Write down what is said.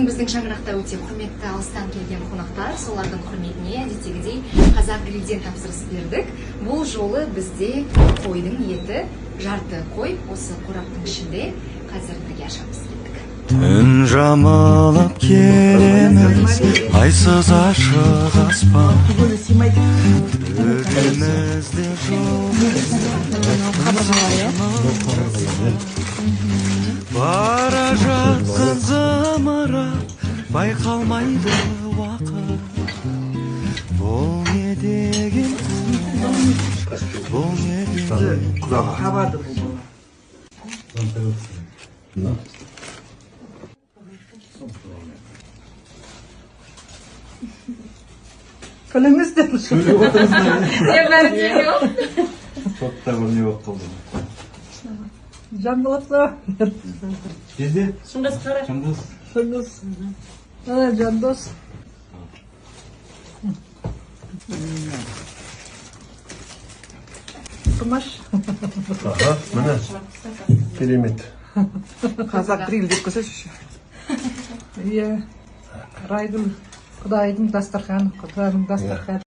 Бүгін біздің шаңырақта өте құрметті, алыстан келген қонақтар. Солардың құрметіне әдеттегідей Қазақ Грильден тапсырыс бердік. Бұл жолы бізде қойдың еті, жарты қой осы қораптың ішінде. Қазір бірге ашамыз, кеттік. Түн жамылып келеміз, айсыз ашық аспан. Төбемізде жұлдыз. Бара жатқан зымырап, байқалмайды уақыт. Бұл не деген қуаныш, бұл не деген? Табады бұл бала. Күліңіздер. Сотта бір не болып қалды. Жанболат. Жезде? Шыңғыс қара. Шыңғыс. Шыңғыс. Ана Жандос. Құмаш. Аха, міне. Керемет. Қазақ Гриль деп қойсайшы. Иә. Райдың, Құдайдың дастарханы, Құдайдың дастарханы.